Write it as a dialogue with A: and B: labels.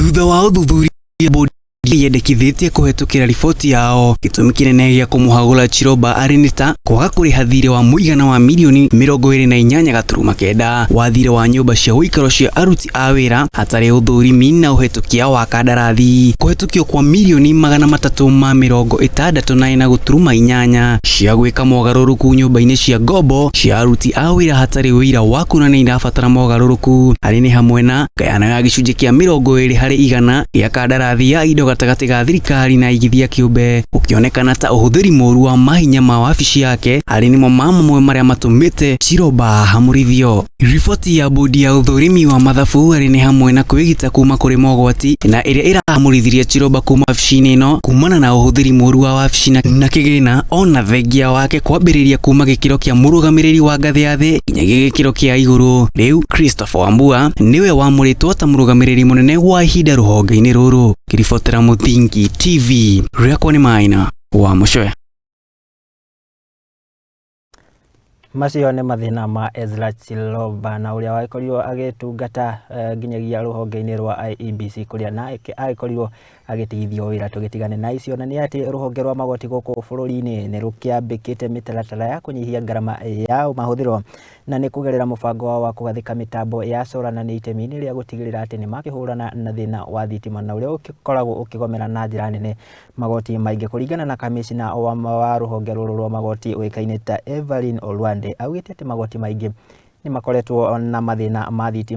A: Thutha wa ũthuthuria, bodi yendekithĩtie kũhetũkĩra riboti yao gĩtũmi kĩnene gĩa kũmũhagũra Chiroba arĩ nĩ ta kwaga kũrĩha thirĩ wa mũigana wa mirioni 28.9 wa thirĩ wa nyũmba cia ũikaro cia aruti a wĩra hatarĩ ũthũrimi na ũhetũkia wa kandarathi, kũhetũkio kwa mirioni 364.8 cia gwĩka mogarũrũku nyũmba-inĩ cia ngombo cia aruti a wĩra hatarĩ ũira wa kuonania irabatara mogarũrũku, harĩ nĩ hamwe na ngayano ya gĩcunjĩ kĩa 20% gĩa kandarathi ya indo gatagatĩ ga thirikari na aigithia kĩũmbe, gũkĩonekana ta ũhũthĩri mũru wa mahinya ma wabici yake arĩ nĩmo ma mamwe marĩa matũmĩte Chiroba ahamũrithio. Riboti ya bodi ya ũthũrimi wa mathabu arĩ nĩ hamwe na kwĩgita kuma kũrĩ mogwati na ĩrĩa ĩrahamũrithirie Chiroba kuma wabici-inĩ ĩno kumana na ũhũthĩri mũru wa wabici na kĩgĩna ona thengia wake kwambĩrĩria kuma gĩkĩro kĩa mũrũgamĩrĩri wa ngathĩ ya thĩ nginyagia gĩkĩro kĩa igũrũ. Rĩu Christopher Wambua nĩwe wamũrĩtwo ta mũrũgamĩrĩri mũnene wa ihinda rũhonge-inĩ rũrũ. Ngĩribotera Mũthingi TV, rĩakwa nĩ Maina wa Mũcoya.
B: Macio nĩ mathĩna ma Ezra Chiloba na ũrĩa wagĩkorirwo agĩtungata nginyagia rũhonge-inĩ rwa IEBC kũrĩa nake agĩkorirwo agĩtigithio wĩra. Tũgĩtigane na icio na nĩ atĩ rũhonge rwa magoti gũkũ bũrũri-inĩ nĩ rũkĩambĩkĩte mĩtaratara ya kũnyihia ngarama ya mahũthĩro na nĩ kũgerera mũbango wao wa kũgathĩka mĩtambo ya solar na nĩ itemi-inĩ rĩa gũtigĩrĩra atĩ nĩ makĩhũrana na thĩna wa thitima na ũrĩa ũgĩkoragwo ũkĩgomera na njĩra nene magoti maingĩ. Kũringana na kamĩcina wa rũhonge rũrũ rwa magoti ũĩkaine ta Evelyn Olwande, augĩte atĩ magoti maingĩ nĩ makoretwo na mathĩna ma thitima.